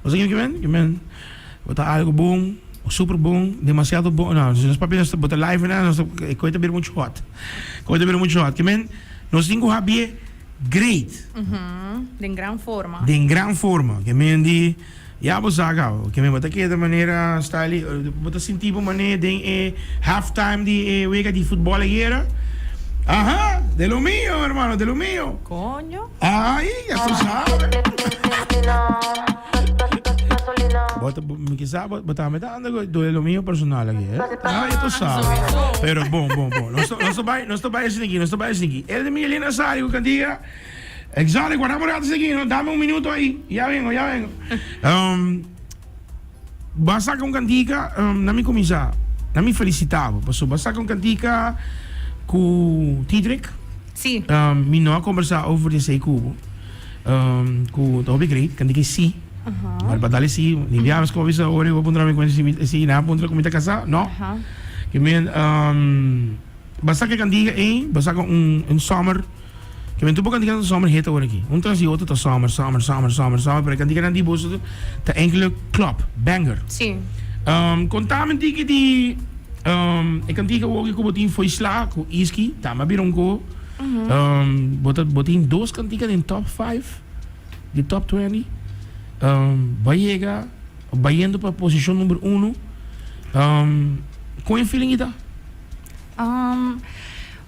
Bo sa kico men? Ki men bo ta algo bon, super bon, demasiado bon, no, si nos papia nos bo ta live na nos e coy ta bira mucho hot. Coy ta bira mucho hot. Ki men nos tin cu habié great. Den gran forma. Den gran forma. Ki men di ya bo sa cabo. Ki men bo ta keda manera style bo ta sinti bo mane den e half time di e wega di futbol ayera. Aha, de lo mio hermano, de lo mio. Coño. Ay, ya tu sabe. Bo ta, mi kisa bo, bo tambe ta anda do lo mío personal aki, eh? Ah, ya tu sabe. Pero bon, bon, bon. Nos, nos ta bai, nos ta bai esaki, nos ta bai esaki. El de Miguelina Sari ku kantiga. Exotic, guardamos rato esaki, no? Dame un minuto ahí. Ya vengo, ya vengo. Um, Bo a saca un cantica, na mi cuminsa, na mi felicita bo, pasobra bo a saca un cantica cu Tidrick. Sí. Mi no a conversa over di esey cu bo, cu ta hopi great, cantica e sí. But pa dal e sí, ni bia mes cu bo a bisa ora bo a puntra mi cu si mi si nan a puntra cu mi ta casa, no. Ke men, bo a saca e cantica ey, bo a saca un summer. Ke men tur bo kantika ta summer hit awor aki. Un tras di otro ta summer, summer, summer, summer, summer, pero e kantikanan di boso ta enkele klop, banger. Sí. Konta mi tiki di e kantika awoki ku bo tin Fo'i Sla ku Iski, tambe a bira un ko. Bo ta bo tin dos kantika den top five di top twenty. Bo a yega bayendo pa posishon number uno. Kon e feeling ta?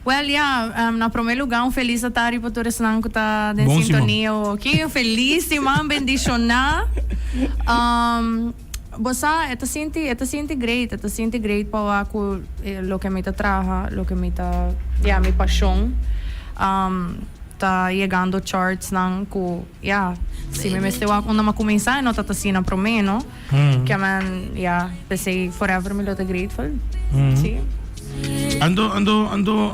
Well ya, na prome luga un felis atari pa tur esnan ku ta den Bon siman. sintonia awoki. Un felis siman bendishoná. Bo sa, e ta sinti, e ta sinti great, e ta sinti great pa wak ku loke mi ta traha, loke mi ta, ya, mi pashon ta yegando chartsnan ku, ya, si mi mester wak unda mi a kuminsá e no ta ta asina prome, no? Ke men, ya, p'esei forever mi lo ta grateful. Sí. Anto, anto, anto,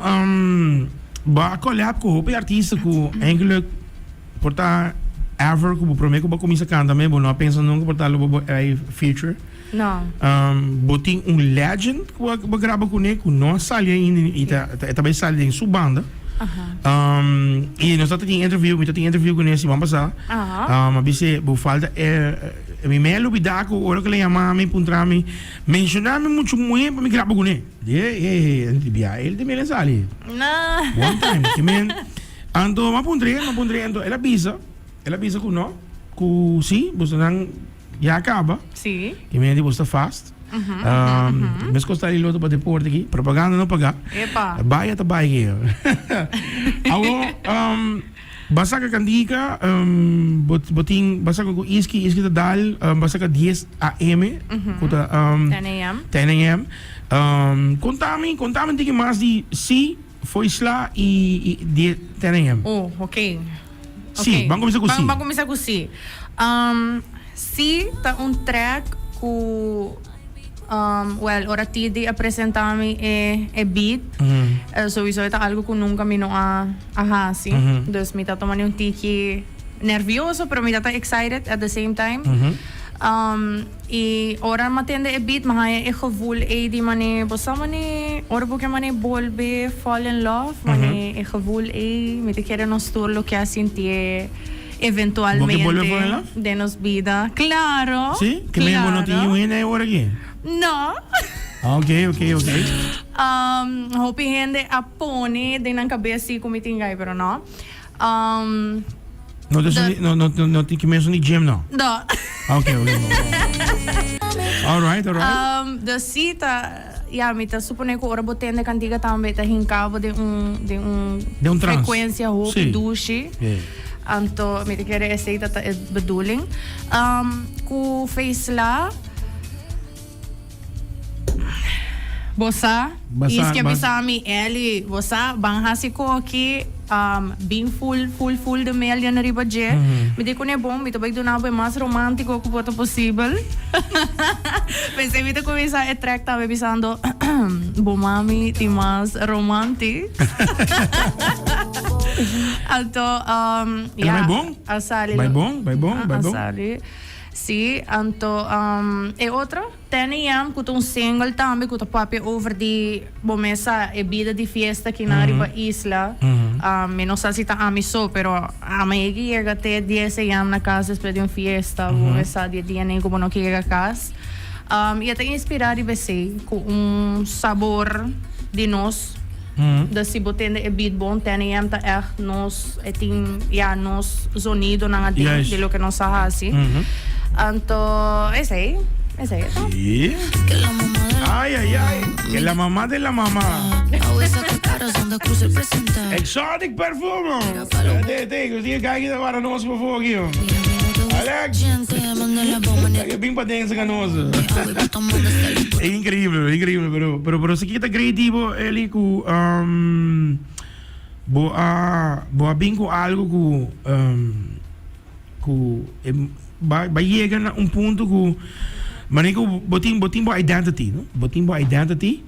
bo a collab ku hopi artista ku eigenlijk por ta ever ku bo prome ku bo a kuminsa kanta me bo no a pensa nunka por ta lo bo bo ei feature. No. Bo tin un legend ku bo a graba kuné ku no a sali ainda i ta e ta bai sali den su banda. I nos ta tin interview, mi ta tin interview kuné siman pasá. A bis'é bo falta e mi me a lubidá ku ora ku el a yama mi puntra mi menshoná mi muchu muhé pa mi graba kuné. Di e e e bia el también a sali. One time. Ke men anto mi a puntr'é mi a puntr'é anto el a bisa el a bisa ku no ku si bosonan Ya a caba. Sí. Y mi di bo sta fast. Mes costa di loto pa deporte aki. Propaganda no paga. Epa. Baya ta bai aki. Awo, ba saca cantica, bo, bo tin, ba saca cu Iski, Iski ta dal, ba saca 10 AM. Cu ta, 10 AM. 10 AM. Contami, contami un tiki mas di Si, Fo'i Sla y, y 10 AM. Oh, ok. Sí, ban kuminsá ku sí. Ban kuminsá ku sí. Sí ta un track ku, well, ora Tidi a presentá mi e beat, souiso e ta algu ku nunka mi no a hasi. Dus mi ta tuma ni un tiki nervioso, pero mi ta ta excited at the same time. I ora mi a tende e beat mi a haña e gevoel ei di manera, bo sa manera ora bo ke manera bolbe fall in love, manera e gevoel ei, mi ta kere nos tur lo ke a sintié eventualmente Bo ke bolbe fall in love? den nos bida. Claro! Sí? Ke men bo no tin Claro. yu hende ei ora aki? No. Ok, ok, ok. Hopi hende a pone den nan kabes si ku mi tin gai, pero no. No te son no no no tin kimenso ni gym no. No. Ok ok. All right, all right. Dus si ta ya mi ta supone ku ora bo tende kantiga tambe ta hinka bo den un den un Den un trans. frekuensia hopi Sí. dushi. Yeah. Anto mi ta kere esei ta ta e bedoeling. Ku Feisla. Bo sa, is ke bisa mi, Elly, bo sa, ban hasi koki, bin full, full, full de million riba dje. Mi di kuné, bon, mi ta bai duna bo e mas romántico ku por ta posibel. P'esei mi ta kuminsá e track tambe bisando, bo mami tin mas romantisch. Anto, ya, a bai bon? sali. Bai bon, bai bon, bai bon. A sali. Sí, anto e otro, Ten AM, ku ta un single tambe ku ta papia over di bo mes sa e bida di fiesta kinan riba isla. Mi no sa si ta ami so, pero ami e ki yega te dies am na cas despues di un fiesta, bo e sa di e dianan cu bo no ke yega cas. Y e ta inspira riba esey cu un sabor di nos. Dus si bo tende e beat bon, 10 am ta echt nos, e tin ya nos zonidonan aden di loke nos a haci. Anto esey, esey e ta. Sí. Ay, ay, ay. Que la mamá de la mamá. Exotic Perfume. Te, te, te, kijk hier waar nos por favor aquí. Alex. Kijk, bing pa dance con nos. Increíble, increíble, pero pero pero si kita creativo Eli ku um, bo a bo a bin ku algo ku um, ku e ba ba yega na un punto ku manera ku bo tin bo tin bo identity no bo tin bo identity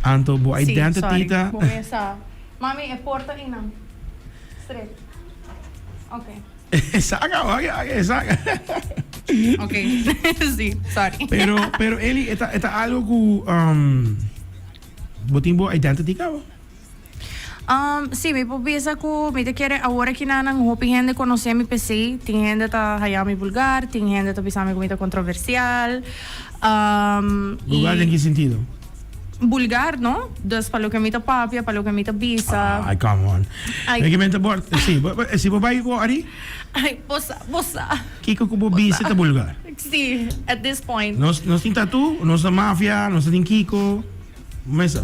anto bo Sí, identity sorry. ta Bo mesa. Mami, e porta einan. Straight. Ok. Saca, oye, oye, saca. Ok. Sí, sorry. Pero pero Eli e ta e ta algo ku um, bo tin bo identity kaba? Um, sí, mi por bisa ku mi ta kere awor aki nan nan hopi hende konosé mi p'esei. Tin hende ta haya mi vulgar, tin hende ta bisa mi ku mi ta kontroversial. Um, Vulgar i den ki sentido? Vulgar, no? Dus pa loke mi ta papia, pa loke mi ta bisa. Ay, come on. Ay. Mi ke bor, sí, bo, bo, si bo bai ku Ari? Ay, bo sa, bo sa. Kiko ku bo bisa ta vulgar? Sí, at this point. Nos, nos tin tatu, nos ta mafia, nos ta tin kiko. Mesa.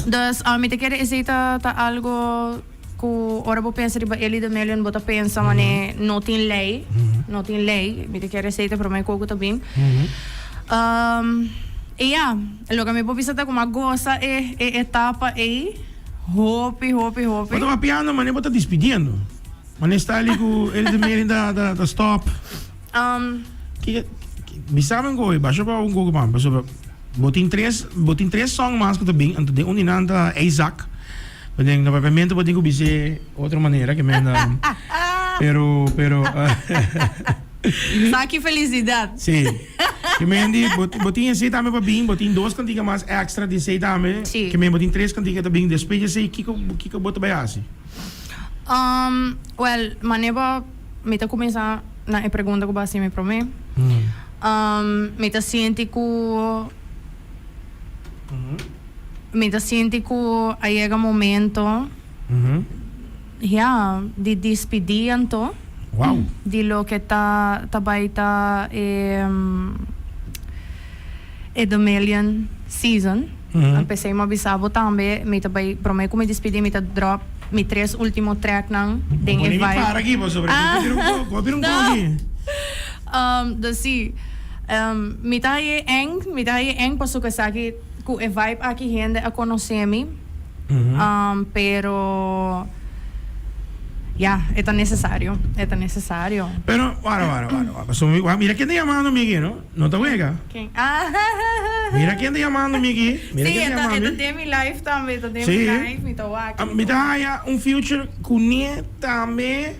Dus mi ta kere esei ta ta algo ku ora bo pensa riba Ellie de Million bo ta pensa mane no tin lei, no tin lei. Mi ta kere esei ta prome kos ku ta bin. I ya, loke mi por bisa ta ku mi a gosa e e etapa ei hopi hopi hopi. Bo ta papiando mane bo ta dispidiendo. Mane style ku Ellie de Million ta ta ta stop. Kiko bisa mi un koe, basha pa un koko pa mi pasobra bo tin tres bo tin tres song mas ku ta bin anto den un di nan ta Isaac bo den na papiamento bo tin ku bis'é otro manera ke men pero pero Sa ki felisidat. Si ke men di bo bo tin esei tambe pa bin bo tin dos kantika mas extra di esei tambe Si. ke men bo tin tres kantika ta bin despues di esei kiko kiko bo ta bai hasi? Well manera bo Mi ta kuminsá na e pregunta ku bo a hasi mi promé. Mi ta sinti ku mi ta sinti ku a yega momento ya di dispidí anto di loke ta ta bai ta e e The Million Season. P'esei mi a bisa bo tambe mi ta bai promé ku mi dispidí mi ta drop mi tres último tracknan den e Bo pone mi vibe. para aki pasobra bo bira un koko, bo bira un koko aki. Dus si, mi ta haye eng, mi ta haye eng pasobra esaki ku e vibe aki hende a konosé mi. Pero ya, e ta necesario, e ta necesario. Pero, wara, wara, wara, wara. Pasobra mi, mira ken ta yamando mi aki, no? No ta wega. Ken? Ah. Mira ken ta yamando mi aki. Mira Sí, ken e ta ta, e yamando ta mi. den mi live tambe, e ta den Sí. mi live, mi ta wak, Ah, mi mi ta ta wak. haya un future kuné tambe,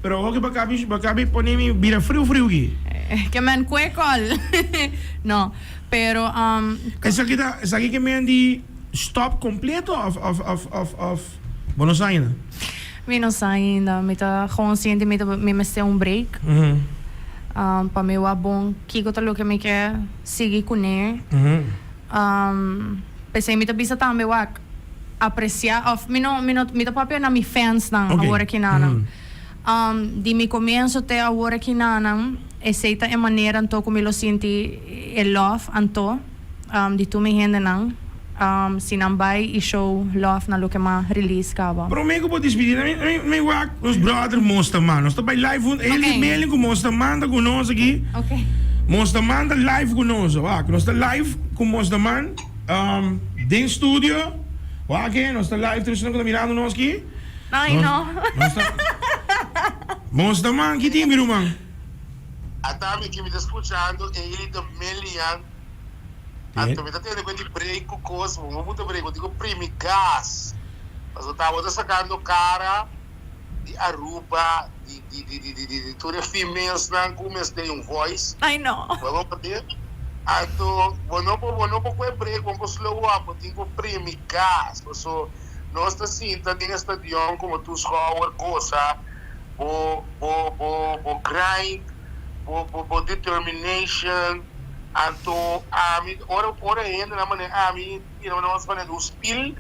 pero hopi bo kabi, bo kabi pone mi bira friu friu aki. Ke men kue kòl. No, pero, um. Esaki ta, esaki ke men di. Stop completo of of of of of bo no sa ainda? Mi no sa ainda. Mi ta gewoon sinti mi ta mi mester un break. Pa mi wak bon kiko ta loke mi ke sigui kuné. P'esei mi ta bisa tambe wak aprecia of mi no mi no mi ta papia na mi fansnan awor aki nanan. Di mi comienso te awor aki nanan esei ta e manera anto ku mi lo sinti e love anto. Di tur mi hendenan si nan bai y show love na loke m'a release caba. Prome ku bo dispidi na mi mi wak nos brother Mostaman nos ta bai live huntu el di Melin ku Mostaman ta ku nos aki Mostaman ta live ku nos wak nos ta live ku Mostaman den studio wak e nos ta live tur esnan ku ta mirando nos aki nos ta Mostaman ki tin mi ruman. Ata mi ki mi ta skuchando Eli the Million. Anto mi ta tende cu e di break cu cos, bo no buta break, bo tin cu primi gas. Pasobra tabata sacando cara di Aruba, di di di di di di tur e femalesnan cu mester un voice. Ay no. Bo comprende? Anto bo no por bo no por cu e break, bo no por slow up, bo tin cu primi gas. Paso. Nos ta sinta den e stadion komo toeschouwer gosa bo bo bo bo grind, bo bo bo determination. Anto ami ora ora hendenan manera ami mira nos manera un spil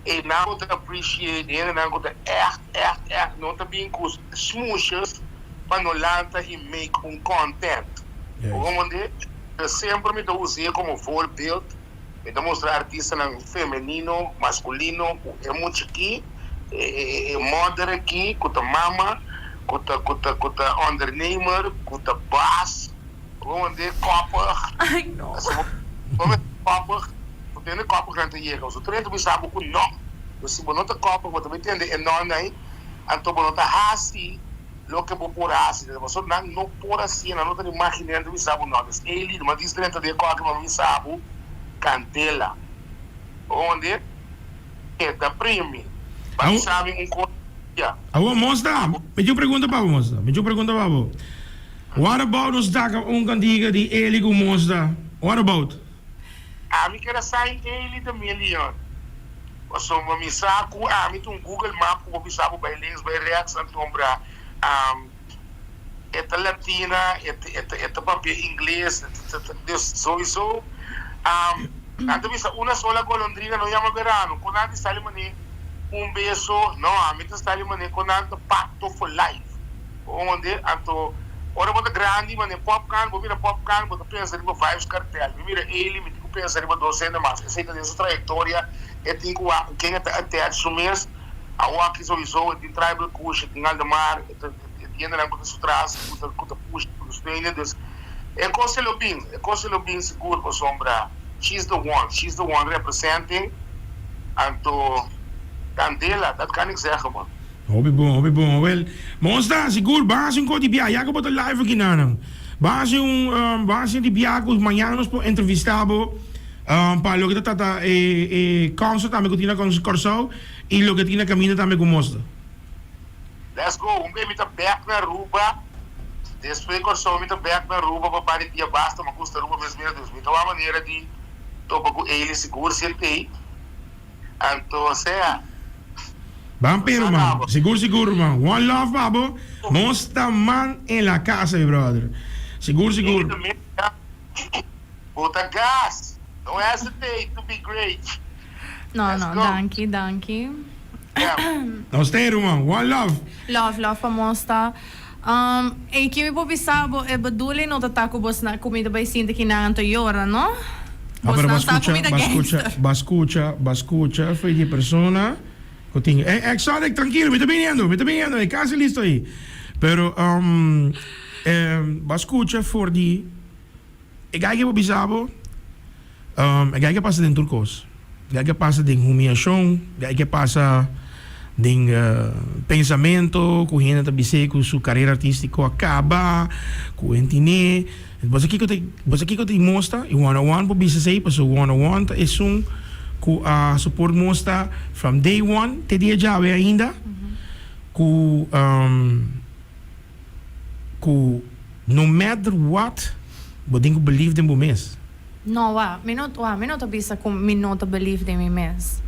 e nan bo ta appreciate hendenan ku ta ègt ègt ègt no ta bin ku smoesjes pa no lanta i make un content. Bo komprende? Semper mi ta us'é komo voorbeeld. Mi ta mustra artistanan femenino, maskulino ku e mucha aki, e mother aki ku ta mama, ku ta ku ta ku ta ondernemer, ku ta baas, bo manda e koppig. Ay no. Bo mester koppig, bo tende koppig nan ta yega. Pasobra tur hende ta bisa bo ku no. Pero si bo no ta koppig bo ta bai tende e no nan, anto bo no ta hasi loke bo por hasi. Pasobra nan no por hasié, nan no ta imaginé, nan ta bisa bo no. Dus Eli, mi a dis drenta den e kòki, mi a bisa bo kandela. Onde e ta primi pa bisa mi un kos dia. Awor Mosta, mi tin un pregunta pa bo Mosta, mi tin un pregunta pa bo. What about nos daka un kantiga di Eli ku Mosta? What about? Ami ker a sign Eli the million. Pasobra mi sa ku ami ta un Google map ku bo bisa bo bai links bai rechts antombra e ta latina e e ta papia ingles dus souiso nan ta bisa una sola golondrina no yama verano kon nan di sali mane un beso no ami ta sali mane kon nan ta pacto for life bo hende anto ora bo ta grandi mane popcorn bo mira popcorn bo ta pensa riba Vybz Kartel mi mira Eli mi tin ku pensa riba dos hende mas esei ta den su trayectoria e tin ku wak ku ken e ta attach su mes. Awor aki souiso e tin Tribal Kush, e tin Aldemar, e ta e tiendanan ku ta su tras ku ta ku ta push ku ta steun dus e kos e lo bin e kos e lo bin sigur pasobra she's the one she's the one representing anto kandela dat kan ik zeggen man. Hopi bon, hopi bon. Wel, Monsta, sigur, ban hasi un kos di biaha. Ya ku bo ta live aki nanan. Ban hasi un, ban hasi di biaha ku mañana nos por entrevista bo pa loke ta trata e e concert tambe ku tin na Kòrsou i loke tin na kaminda tambe ku Monsta. Let's go, un be mi ta bek na Aruba, despues Kòrsou mi ta bek na Aruba pa par di dia basta, mi gusta Aruba mes mira dus mi ta wak manera di topa ku Eli sigur si el tei, anto sea. Ban pero man, sigur sigur ruman, one love pa bo, nos ta man en la casa mi brother, sigur sigur. Bo ta gas. No hesitate to be great. No, Let's no, go. danki, danki. Yeah. Nos te ruman, one love. Love, love pa mos ta. Um, ey ki mi por bisa bo, e bedoeling no ta ta ku bos na, ku mi ta bai sinti ki nan anto yora, no? Ah, Bos pero nan ba sa ku skucha, mi ta ba skucha, gangster. ba skucha, ba skucha for di persona ku tin. Ey, Exotic, trankilo, mi ta biniendo, mi ta biniendo, e kasi listo ey. Pero, um, eh, ba skucha for di. E gai ke bo bisa bo, e gai ke pasa den tur kos. E gai ke pasa den humiashon, e gai ke pasa den pensamento ku hende ta bis'é ku su karera artístiko a kaba, ku e tine. Bo sa kiko ta, bo sa kiko ta mostra? E one on one por bisa esei, pasobra one on one ta esun ku a support mostra from day one te dia djawe ainda ku. Ku no matter what bo tin ku believe den bo mes. No wak, mi no wak, mi no ta bisa ku mi no ta believe den mi mes.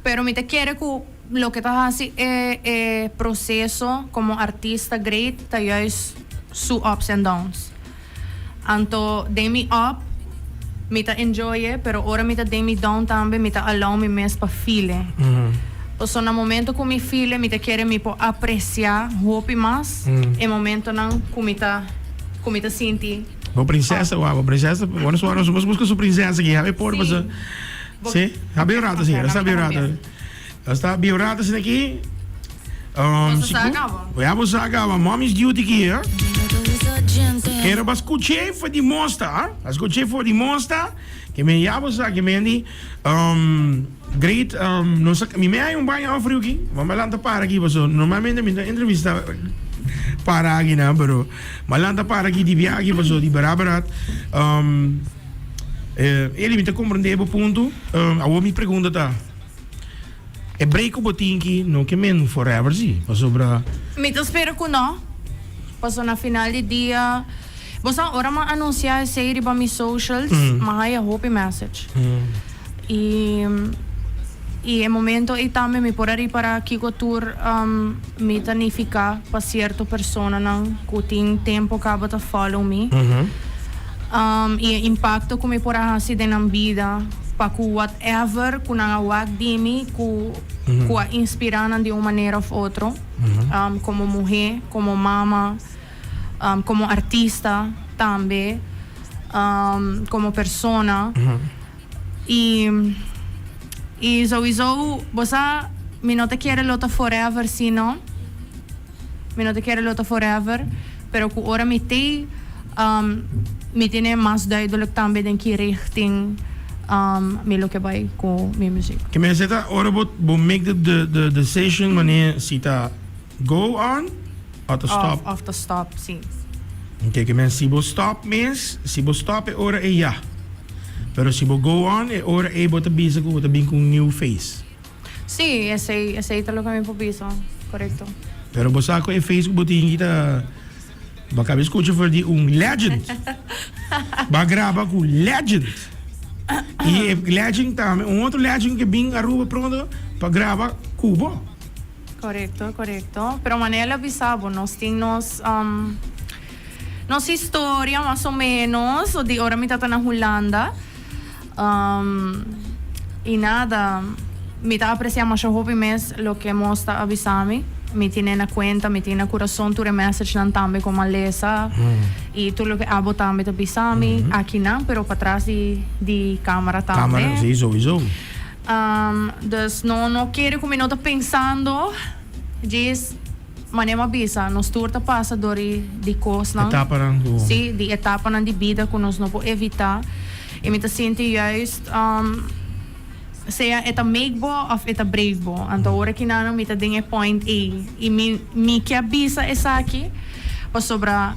Pero mi ta kere ku loke ta hasi e e proseso komo artista great ta juist su ups and downs. Anto den mi up mi ta enjoy e, pero ora mi ta den mi down tambe mi ta allow mi mes pa feel e. Pasobra na momento ku mi feel e mi ta kere mi por aprecia hopi mas e momentonan ku mi ta ku mi ta sinti Bo princesa up. wou, bo princesa, bueno su nos busca su princesa aki, habi por Sí. paso. Sí, habi un rato sí, nos habi un rato. Nos ta habi un rato asina aki. Um, Boso sa caba. Ya bo sa caba. Mommy's duty ki, eh? Pero ba scuché for di mosta, ah? Ba scuché for di mosta. Que me ya bo sa que me di um, great um, no sa mi me hay un baño afrio aquí. Ma lanta para aquí paso. Normalmente mi ta entrevista para aquí na, pero ma lanta para aquí di viaje paso di barabarat. Um, eh, Eli, mi ta comprende bo punto. Um, awor mi pregunta ta E break ku bo tin ki no ke men forever si, pasobra. Mi ta spera ku no, pasobra na final di dia, bo sa ora mi a anunsia esei riba mi socials, mi a haya hopi message. I I e momento ei tambe mi por a ripará kiko tur mi ta nifiká pa sierto personanan ku tin tempu kaba ta follow mi. I e impakto ku mi por a hasi den nan bida pa ku whatever ku nan a wak di mi ku ku a inspirá nan di un manera òf otro, komo muhé, komo mama, komo artista tambe, komo persona. Y y souiso bo sa mi no ta kere lo ta forever si no mi no ta kere lo ta forever pero cu ora mi tey mi tene mas duidelijk tambe den ki richting mi lo ke bay cu mi muziek. Ke mester ta ora bo bo make the the the decision wanneer si ta go on of ta stop. Of ta stop si. Oke ke men si bo stop mes si bo stop e ora ey ya. Pero si bo go on e ora ey bo ta bisa cu bo ta bin cu un new face. Sí, esey, esey ta loke mi por bisa, corecto. Pero bo sa cu e face cu bo tin aki ta, bo a caba di scucha for di un legend. Bo a graba cu legend. Y e legend tambe, un otro legend cu bin Aruba pronto pa graba cu bo. Corecto, corecto. Pero manera el a bisa bo, nos tin nos, nos historia mas o menos, di ora mi tata na Hulanda. Y nada, mi ta aprecia masha hopi mes loke mos ta a bisa mi. Mi tine na cuenta, mi tin na curason tur e messagenan tambe cu m'a lesa y tur loke abo tambe ta bisa mi akinan, pero patras di di camera tambe. Camera, si, sowieso. Dus no no kere cu mi no ta pensando djis manera mi a bisa nos tur ta pasa door di di cosnan. Etapanan cu. Si, di etapanan di bida cu nos no por evita y mi ta sinti juist sea e ta make bo of e ta break bo. Anto ora ki nan mi ta den e point ey y mi mi ke a bisa esaki pasobra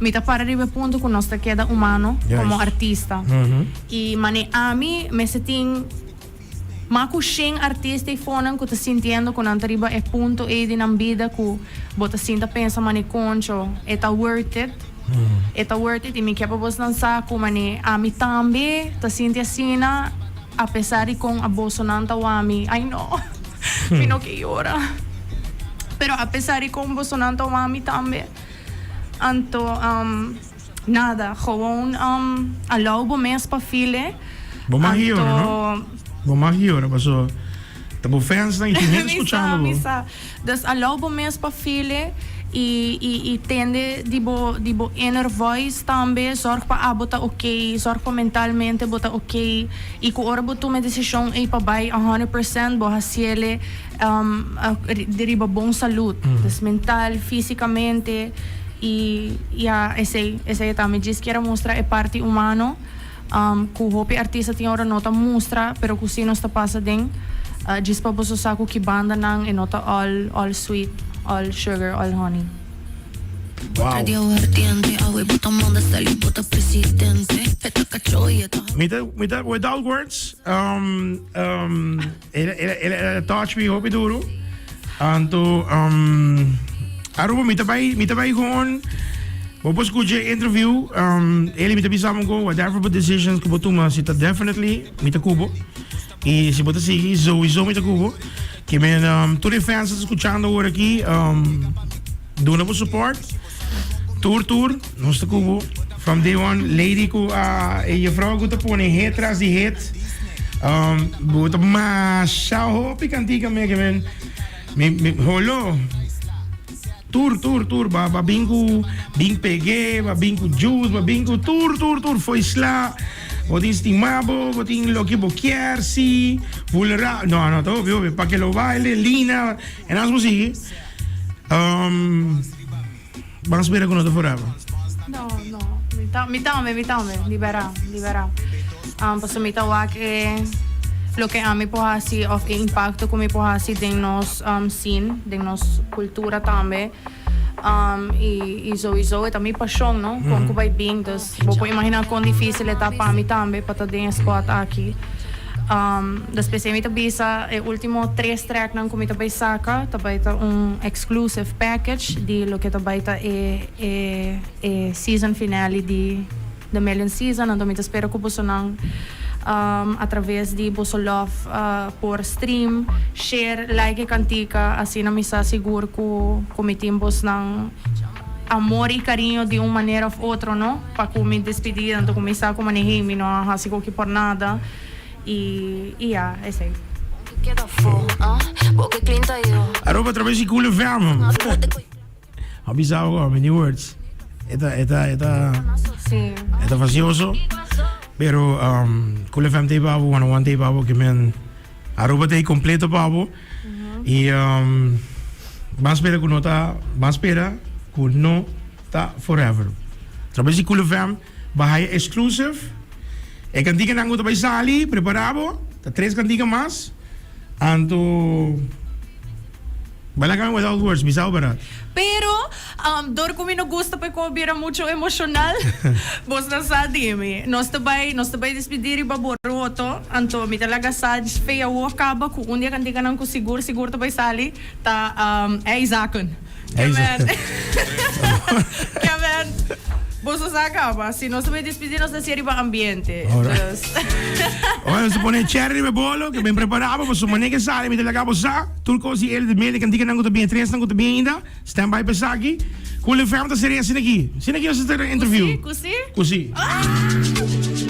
mi ta para riba e punto cu nos ta keda humano como artista. Y mane ami mester tin mas cu shen artista y fonan cu ta sintiendo cu nan ta riba e punto ey di nan bida cu bo ta sinta pensa mane concho e ta worth it, e ta worth it y mi kier pa bosnan sa cu mane ami tambe ta sinti asina a pesar di con a bosonan ta wami ay no mi no ke yora pero a pesar di con bosonan ta wami tambe anto. Nada, gewoon alou bo mes pa file. Bo mag yora, no? Bo mag yora, paso ta bo fansnan y tin hende scuchando bo. Mi sa, mi sa. Dus alou bo mes pa file y y y tende di bo di bo inner voice tambe. Zorg pa abo ta ok, zorg pa mentalmente bo ta ok. Y cu ora bo tuma e decision ey pa bay a hundred percent bo haciele riba bon salud. Dus mental, fisicamente. Y ya esey, esey ta. Mi djis kier a mustra e parti humano cu hopi artista tin ora no ta mustra, pero cu si nos ta pasa den. Djis pa boso sa cu ki bandanan e no ta all, all sweet, all sugar, all honey. Wow. Mi ta, mi ta, without words, um, um, El el el a touch mi hopi duro. Anto um, Aruba mi ta bai mi ta bai gewoon bo por scucha e interview um, Eli mi ta bisa mo go whatever bo decisions ku bo tuma si ta definitely mi ta kubo y si bo ta sigui sowieso mi ta kubo ke men um, tur e fans ta escuchando ahora aki um, duna bo support Tur tur nos ta ku bo from day one lady ku a e juffrouw ku ta pone hit tras di hit um, bo ta masha hopi kantika me ke men mi, mi holo tur tur tur ba ba bin ku bin pege ba bin ku juice ba bin ku tur tur tur foi sla bo tin stima bo bo tin loke bo kier si vulnera no no ta hopi hopi pa ke lo baile lina en as bo sigui Um, ban spera ku no ta forever. No, no. Mi ta, mi tambe, mi tambe. Libera, libera. Um, pasobra mi ta wak e loke ami por hasi of e impacto ku mi por hasi den nos um, scene, den nos cultura tambe. Um, y, y sowieso e ta mi pasion, no? Kon ku bai bin. Dus bo por imagina kon dificil e ta pa mi tambe pa ta den e spot aki. Um, dus p'esei mi ta bisa e ultimo tres tracknan ku mi ta bai saka ta bai ta un exclusive package di loke ta bai ta e e e season finale di The Million Season. Anto mi ta spera ku bosonan. A traves di boso love por stream, share, like e kantika asina mi sa sigur ku ku mi tin bosnan amor i kariño di un manera of otro no pa ku mi despedida anto ku mi sa ku maneh'ei mi no a hasi koki por nada i i ya esei. Aruba traves di Cool FM. A bisa bo many words. E ta, e ta, e ta, Sí. e ta fastioso. Pero um, Cool FM te pa bo, 101 te pa bo, que men Aruba te completo pa bo. Y um, ban spera ku no ta, ban spera ku no ta forever. Traves di Cool FM, bahaya exclusive. E kantika nan ku ta bai sali, prepara bo. Ta tres kantika mas. Anto Bai laga mi without words, bisa bo berdad. Pero, dor ku mi no gusta pa e kos bira mucho emoshonal, bos nan sa di mi. Nos ta bai, nos ta bai despidí riba boroto, anto mi ta laga sa fe awor kaba ku un di e kantikanan ku sigur sigur ta bai sali ta Ey Zaken. Kemen, kemen, boso sa kaba. Si nos ta bai despidí nos ta hasié riba ambiente. Alright. Dus. Ora nos ta pone cherry riba e bolo, ke ben prepará bo, pasobra manera ke sali mi ta laga bo sa. Tur kos di el, di mel, di kantikanan ku ta bin, e tresnan ku ta bin ainda, stand by pa esaki. Cool FM ta seria asina aki. Asina aki nos ta interview. Kusi? Kusi. Ah!